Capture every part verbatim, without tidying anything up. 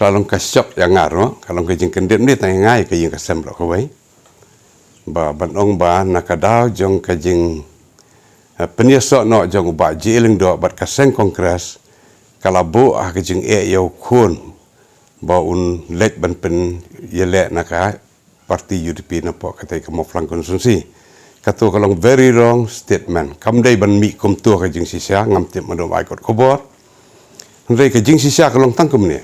la long ka shock ïa nga ruh, ka long ka jingkyndit ne tang ïa nga ïa ka ïing ka sem ruh kawei. Ba ban ong ba na ka daw jong ka jing, eh, pynïasoh noh jong u Bah J. Lyngdoh bad ka seng Congress, ka la buh ha ka jingeh ïa u khun ba un leit ban pynïaleh na ka party U D P napoh katei ka Mawphlang constituency. Kato ka long very wrong statement. Kam dei ban mih kumto ka jingshisha, ngam tip mano ba ai kot khubor. Hynrei ka jingshisha ka long tang kumne.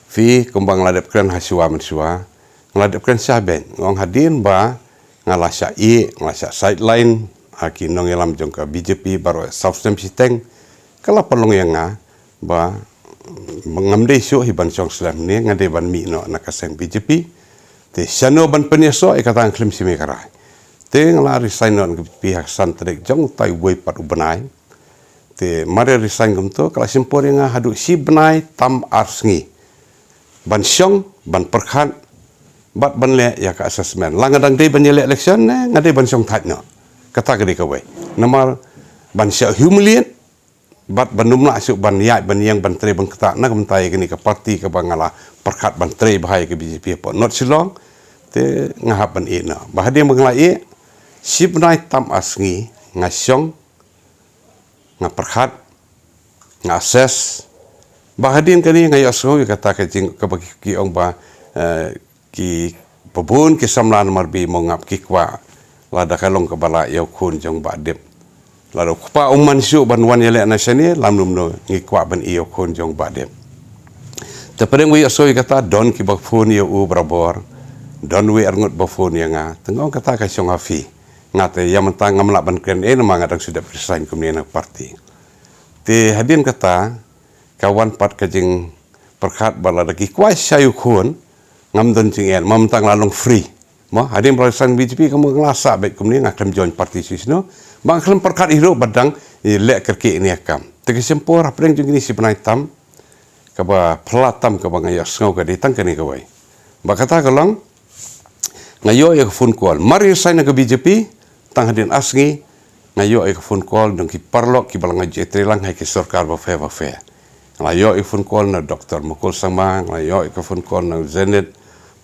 Phi kumba nga la dep kren ha shuwa mynshuwa, nga la dep kren sha beit, nga ong hadien ba nga la shah ïeh, nga la shah sideline ha ki nongïalam jong ka B J P baroh sawsnem shiteng. Ka la pynlong ïa nga ba ngam dei shuh hi ban shong slem ne, nga dei ban mih noh na ka seng B J P. Te shano ban pynïasoh ïa kata nga khlem shim ïa ka rai. Te nga la resign noh na ka B J P ha ka san tarik jong utai uwei pat u bnai. Te mar ïa resign kumto ka la shim por ïa nga haduh shi bnai tam ar sngi ban shong, ban pyrkhat bad ban leh ïa ka assessment. La nga dang dei ban ïaleh election ne nga dei ban shong thait noh. Kata ka dei kawei. Namar ban shah humiliate bad ban ym lah shuh ban ïaid ban ïeng ban trei ban ktah na ka bynta ïa kane ka party kaba nga la pyrkhat ban trei bha ïa ka B J P hapoh North Shillong. Te nga hap ban ïeh noh. Ba hadien ba nga la ïeh, shi bnai tam ar sngi nga shong, nga pyrkhat, nga assess. Ba hadien kane nga ïohsngew ïa kata ka jing kaba ki, ki ong ba, eh, kiba bun ki samla na Marbi Mawngap ki kwah lada ka long kaba lah ïa u khun jong Bah Dip. Lada u kpa um man shuh ban wan ïaleh na shane, lam lum no ngi kwah ban ïa u khun jong Bah Dip. Te pdeng ba ïohsngew ïa kata don kiba phone ïa u barabor. Don uwei arngut ba phone ïa nga. Te nga ong kata ka shong ha phi. Nga te ïa mynta ngam lah ban kren ei namar nga dang shu dep resign kumne na party. Te hadien kata ka wan pat ka jingpyrkhat ba lada ki kwah shah ïa u khun ngam don jingeh, ma mynta nga la long free. Mo, hadien ba la resign B J P ka mut nga la sah beit kumne, nga khlem join party shisha no. Ba nga khlem pyrkhat hi ruh ba dang ïaleh kyrkieh ïa kane ka kam. Te ka shim por hapdeng jong kine shi bnai tam, kaba phylla tam kaba nga ïohsngew ka dei tang kane kawei. Ba kata ka long, nga ïoh ïa ka phone call. Mar resign na ka B J P, tang hadien ar sngi, nga ïoh ïa ka phone call jong ki paralok kiba la nga ïatreilang ha ki sorkar bapher bapher. Nga la ïoh ïa ka phone call na Doctor Mukul Sangma, nga la ïoh ïa ka phone call na Zenith,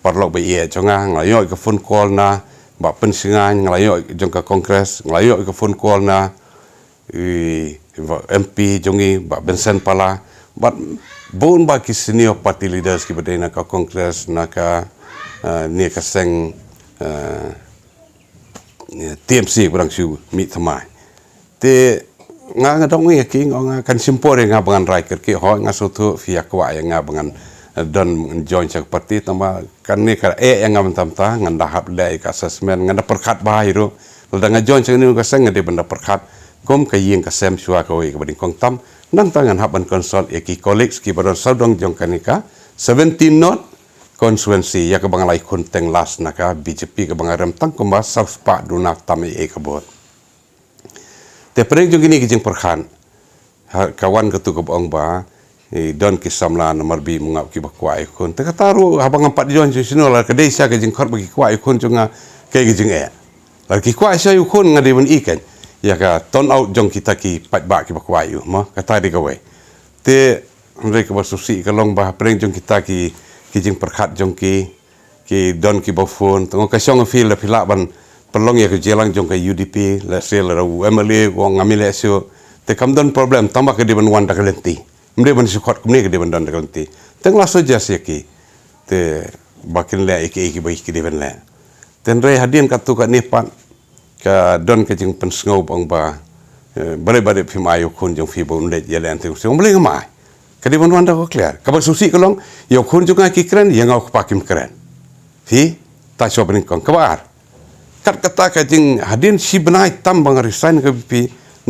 paralok ba ïeit jong nga, nga la ïoh ïa ka phone call na Bah Pynsngew, nga la ïoh jong ka Congress, nga la ïoh ïa ka phone call na i, i, M P jong ngi, Bah Vincent Pala, bad bun ba ki senior party leaders kiba dei na ka Congress, na ka, eh, ne ka seng, eh, T M C ba dang shu mih thymmai. Te nga, nga dang ong ïa ki, nga ong kan shim por ïa nga ba ngan rai kyrkieh, hooid nga sngewthuh phi ïa kwah ïa nga ba ngan, eh, don join sha ka party, tangba kane ka eh ïa nga mynta mynta, ngan da hap leh ïa ka assessment, ngan da pyrkhat bha hi ruh. Lada nga join sha kane ka seng nga dei ban da pyrkhat kum ka ïing ka sem shuwa kawei kaba nyngkong tam. Nangta ngan hap ban consult ïa ki colleagues kiba don sawdong jong kane ka seventeen North constituency ïa kaba nga la ïakhun teng last na ka B J P kaba nga rem tang kumba saw spah duna tam ïa ka vote. Te pdeng jong kine ki jingpyrkhat, ha, ka wan katu kaba ong ba, i, don ki samla na Marbi Mawngap kiba kwah ïa u khun. Te kata ruh haba ngam pat join shisha no, la ka dei sha ka jingkhot ba ki kwah ïa u khun jong nga, kaei ka jingeh. La ki kwah sha ïa u khun nga dei ban ïeh kan ïa ka turn out jong kita ki paidbah kiba kwah ïa u, mo, kata dei kawei. Te hynrei kaba sngewsih ka long ba hapdeng jong kita ki, ki jingpyrkhat jong ki, ki don kiba phone, tang ka shong phi la phi lah ban pynlong ïa ka jingïalang jong ka U D P, lehse lada u M L A u ong ngam ïaleh shuh, te kam don problem, tangba ka dei ban wan da ka lynti. Ym dei ban shu khot kumne, ka dei ban don da ka lynti. Te nga la suggest ïa ki, te ba kin leh ïa kiei kiba ki dei ban leh. Te hynrei hadien katu kane pat, ka don ka jingpynsngew ba ong ba, eh, balei, balei phim ai ïa u khun jong phi ba un leit ïaleh hangtei, u ong balei ngam ai. Ka dei ban wan da kaba clear. Kaba sngewsih ka long, ïa u khun jong nga ki kren, ïa nga u kpa kim kren. Phi, ta shuwa ba nyngkong, kaba ar. Kat kata ka jing hadien shi bnai tam ba nga resign na ka B J P,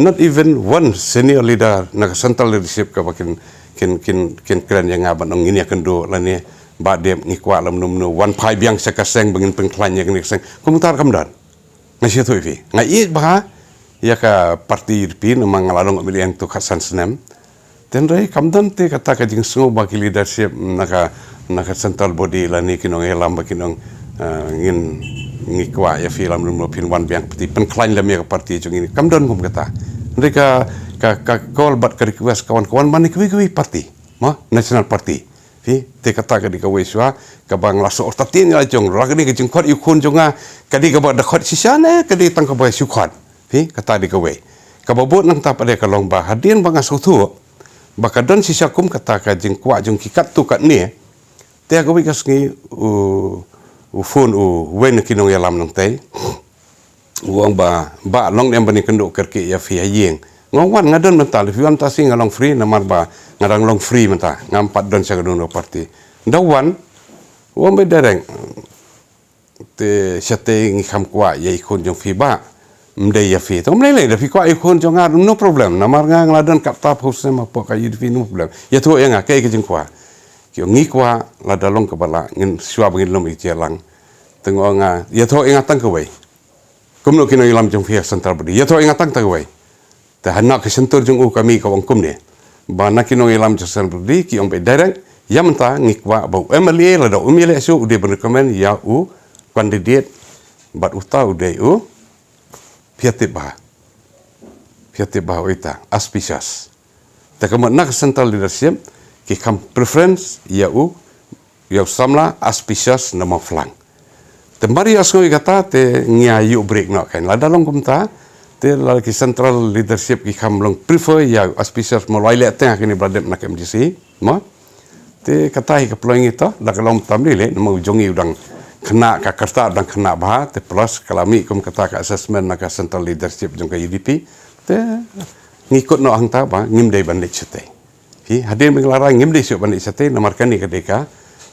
not even one senior leader na ka central leadership kaba kin, kin, kin, kin kren ïa nga ban ong ngin ïakynduh lane Bah Dip ngi kwah lem num num, wan phai biang sha ka seng ba ngin pynkhlaiñ ïa kane ka seng. Kumta kam don. Nga sngewthuh ïa phi. Nga ïeit bha ïa ka party U D P namar nga la long M L A hangto khatsan snem. Te hynrei kam don te kata ka jingsngew ba ki leadership na ka, na ka central body lane ki nongïalam ba kin ong, eh, ngin, ngi kwah ïa phi lem num num, phin wan biang party, pynkhlaiñ lem ïa ka party jong ngi. Kam don kum kata. Hynrei ka, ka, ka call bad ka request ka wan, ka wan ban ïa kiwei kiwei party. Mo, national party. Phi, te kata ka dei kawei shuwa, kaba nga la shu ortatien ïa la jong, la ka dei ka jingkhot ïa u khun jong nga, ka dei kaba da khot shisha ne, ka dei tang kaba shu khot. Phi, kata dei kawei. Kaba bud nangta pat de ka long ba, hadien ba nga sngewthuh ba ka don shisha kum kata ka jingkwah jong ki katto katne. Te ha kawei ka sngi u, u phone uwei na ki nongïalam nangtei. U ong ba, ba long ne em ban ïakynduh kyrkieh ïa phi ha ïing. Nga ong wan, nga don mynta, lada phi wan mynta shi nga long free, namar ba nga dang long free mynta. Ngam pat don sha kano kano party. Nda wan, u ong ba direct. Te shatei ngi kham kwah ïa i khun jong phi ba. Ym dei ïa phi. Te nga ong lei lei, da phi kwah ïa i khun jong nga, no problem. Namar nga nga la don katto katne snem hapoh ka UDP, no problem. Ïathuh ïa nga kaei ka jingkwah. Ki ong ngi kwah lada long kaba lah, ngin shuwa ba ngin lum ïa ka jingïalang. Te nga ong nga, ïathuh ïa nga tang kawei. Kumno ki nongïalam jong phi ha Central Body, ïathuh ïa nga tang kawei. Te ha na ka shyntur jong u ka mih ka ong kumne. Ba na ki nongïalam jong Central Body ki ong ba direct, ïa mynta ngi kwah ba u MLA lada um ïaleh shuh u dei ban recommend ïa u candidate, bad uta u dei u, phi ïatip bha. Phi ïatip bha uta, auspicious. Te ka mut na ka central leadership ki kham preference ïa u, ïa u samla auspicious na Mawphlang. Te mar ïa sngew ïa kata te ngi ïa ïoh break noh kan. Lada long kumta te la ki central leadership ki kham long prefer ïa u auspicious, mo, la ïaleh teng ha kine ba la dep na ka MDC, mo. Te kata hi ka pynlong ïa ngi to, da ka long tam lei lei, namar u jong ngi u dang khynnah, ka kyrta u dang khynnah bha, te plus ka la mih kum kata ka assessment na ka central leadership jong ka UDP. Te ngi kut noh hangta ba ngim dei ban leit shatei. Phi, hadien ba ngi la rai ngim dei shuh ban leit shatei, namar kane ka dei ka,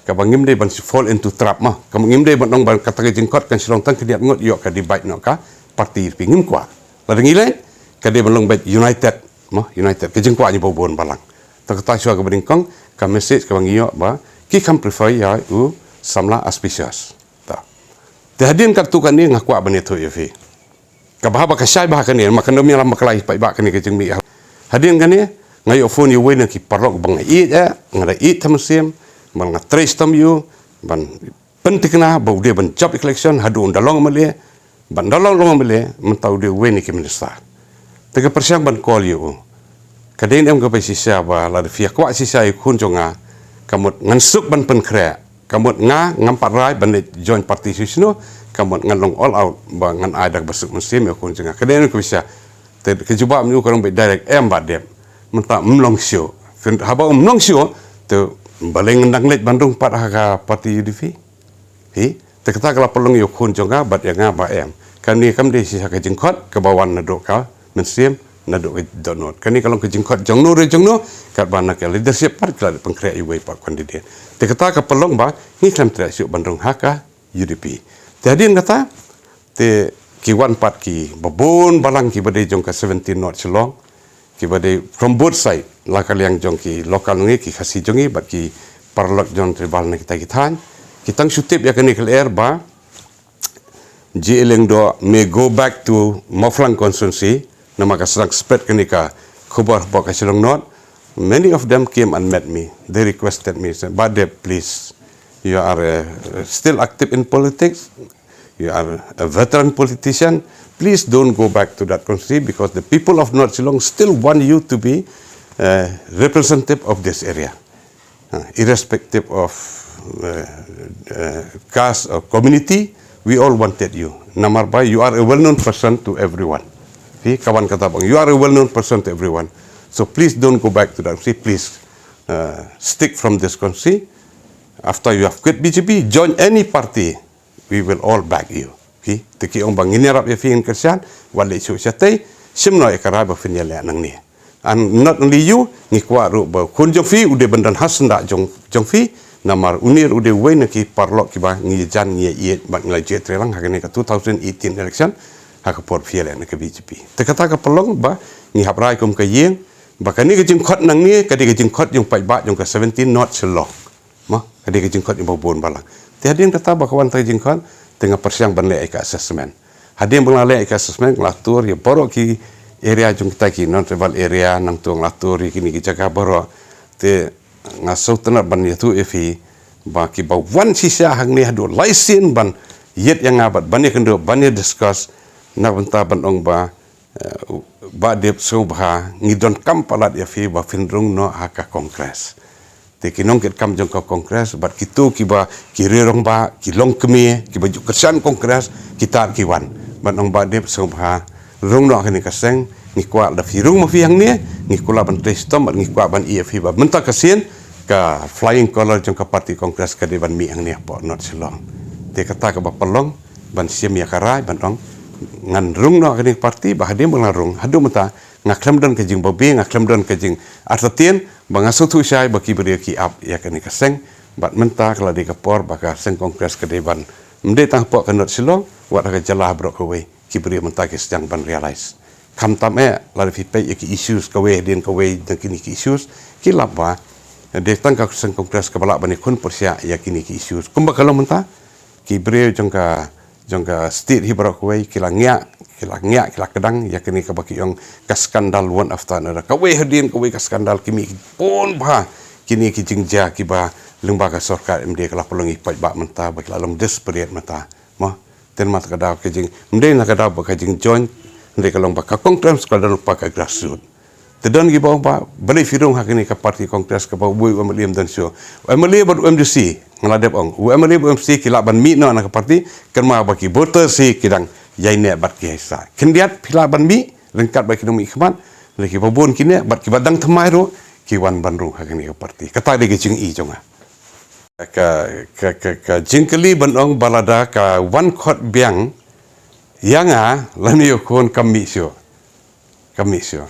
kaba ngim dei ban fall into trap mo. Ka ngim dei ban ong ba kata ka jingkhot kan shu long tang khyndiat ngut ïoh ka divide noh ka party, phi, ngim kwah. Lada ngi leit, ka dei ban long beit united mo, united. Ka jingkwah jong u ba bun balang. Te kata shuwa kaba nyngkong, ka message kaba ngi ïoh ba ki kham prefer ïa u samla auspicious. Ta. Te hadien katto katne nga kwah ban ïathuh ïa phi. Kaba haba ka shai bha kane, ma kane mynta ma ka la ïa paidbah kane ka jingmih. Hadien kane nga ïoh phone ïa uwei na ki paralok ba nga ïeit, eh, nga da ïeit ha mynsiem, ba nga trei shitom ïa u, ban pynthikna ba u dei ban jop election haduh un da long MLA, ban da long long MLA mynta u dei uwei na ki minister. Te nga pyrshang ban call ïa u. Ka dei ne em kaba shisha ba lada phi ïa kwah shisha ïa u khun jong nga, ka mut ngan suk ban pynkhreh. Ka mut nga ngam pat rai ban leit join party shuh shuh, ka mut ngan long all out ba ngan ai da kaba suk mynsiem ïa u khun jong nga. Ka dei ne em kaba shisha. Te ka jubab mynta ka long beit direct, em Bah Dep. Mynta ym long shuh. Haba ym long shuh te balei ngan dang leit ban rung pat ha ka party UDP. Phi, te kata ka la pynlong ïa u khun jong nga bad ïa nga ba em. Kane kam dei shisha ka jingkhot kaba wan naduh ka mynsiem, naduh ka dohnud. Kane ka long ka jingkhot jong no re jong no, katba na ka leadership pat ka la pynkhreh ïa uwei pat candidate. Te kata ka pynlong ba ngi khlem treh shuh ban rung ha ka UDP. Te hadien kata te ki wan pat ki ba bun balang kiba dei jong ka seventeen North Shillong, kiba dei from both side, la ka liang jong ki local ngi, ki Khasi jong ngi bad ki paralok jong tribal na kita ki thaiñ. Ki tang shu tip ïa kane ka lyer ba J A Lyngdoh may go back to Mawphlang constituency, namar ka sdang spread kane ka khubor hapoh ka Shillong North. Many of them came and met me. They requested me, said, "Bah Dep, please, you are uh, still active in politics. You are a veteran politician. Please don't go back to that constituency because the people of North Shillong still want you to be uh, representative of this area. Uh, irrespective of uh, uh, caste or community, we all wanted you. Namar ba, you are a well-known person to everyone." Phi, ka wan kata bang, "You are a well-known person to everyone. So please don't go back to that constituency. Please uh, stick from this constituency. After you have quit BJP, join any party. We will all back you." Phi, te ki ong ba ngin ïarap ïa phi, ngin kyrshan, wat leit shuh shatei, shim noh ïa ka rai ba phin ïaleh nangne. And not only you, ngi kwah ruh ba u khun jong phi u dei ban don ha syndah jong, jong phi, namar une ruh u dei uwei na ki paralok kiba ngi ïajan ngi ïa ïeit bad ngi la jied trei lang ha kane ka two thousand eighteen election, ha ka por phi ïaleh na ka BJP. Te kata ka pynlong ba ngi hap rai kum ka ïing ba kane ka jingkhot nangne ka dei ka jingkhot jong paidbah jong ka seventeen North Shillong. Mo, ka dei ka jingkhot ïa ba bun balang. Te hadien kata ba ka wan kata ka jingkhot, te nga pyrshang ban leh ïa ka assessment. Hadien ba nga la leh ïa ka assessment, nga la tur ïa baroh ki area jong kita ki non-tribal area, nangta nga la tur ïa kine ki jaka baroh. Te nga sngewtynnat ban ïathuh ïa phi ba kiba wan shisha hangne haduh lai sien ban ïeit ïa nga bad ban ïakynduh, ban ïa discuss, na ka bynta ban ong ba, eh, Bah Dep, sngewbha, ngi donkam palat ïa phi ba phin rung noh ha ka Congress. Te ki nongkitkam jong ka Congress bad kito kiba ki riew rangbah, ki longkmie, kiba ju kyrshan Congress, kita ki wan. Bad nong ba dep sngewbha rung noh kane ka seng, ngi kwah da phi rung ma phi hangne, ngi kwah ban trei stom bad ngi kwah ban ïa phi ba mynta ka sien ka flying color jong ka party Congress ka dei ban mih hangne hapoh North Shillong. Te kata kaba pynlong ban shim ïa ka rai ban ong ngan rung noh kane ka party ba hadien ba ngan rung haduh mynta nga khlem don ka jingbabe, nga khlem don ka jingartatien, ba nga sngewthuh shai ba ki briew ki ap ïa kane ka seng. Bad mynta ka la dei ka por ba ka seng Congress ka dei ban, ym dei tang hapoh ka North Shillong, wat ha ka jylla baroh kawei ki briew mynta ki sdang ban realize. Khamtam eh lada phi peit ïa ki issues kawei hadien kawei na kine ki issues, ki lap ba dei tang ka seng Congress kaba lah ban ïakhun pyrshah ïa kine ki issues. Kumba ka long mynta, ki briew jong ka, jong ka state hi baroh kawei ki la ngiah, ki la ngiah, ki la kdang ïa kine kaba ki ong ka skandal one after another. Kawei hadien kawei ka skandal, ki mih ki bun bha kine ki jingjia kiba lyngba ka sorkar M D A ka la pynlong, ïa ki paidbah mynta ba ki la long desperate mynta. Mo, te namar kata ka daw ka jing, ym dei na ka daw ba ka jingjoin, hynrei ka long ba ka Congress ka la don lypa ka grassroots. Te don kiba ong ba balei phi rung ha kane ka party Congress kaba uwei u M L A ym don shuh. U M L A bad u M D C, nga la dep ong, u M L A bad u M D C ki lah ban mih noh na ka party, kynmaw ba ki voters hi ki dang ïaineh bad ki ïaisah. Khyndiat phi lah ban mih ryngkat bad ki nongmihkhmat, hynrei kiba bun ki neh bad kiba dang thymmai ruh ki wan ban rung ha kane ka party. Kata dei ka jingi jong nga. Ka, ka, ka, ka jingkylli ban ong ba lada ka wan khot biang ïa nga lane ïa u khun, kam mih shuh. Kam mih shuh.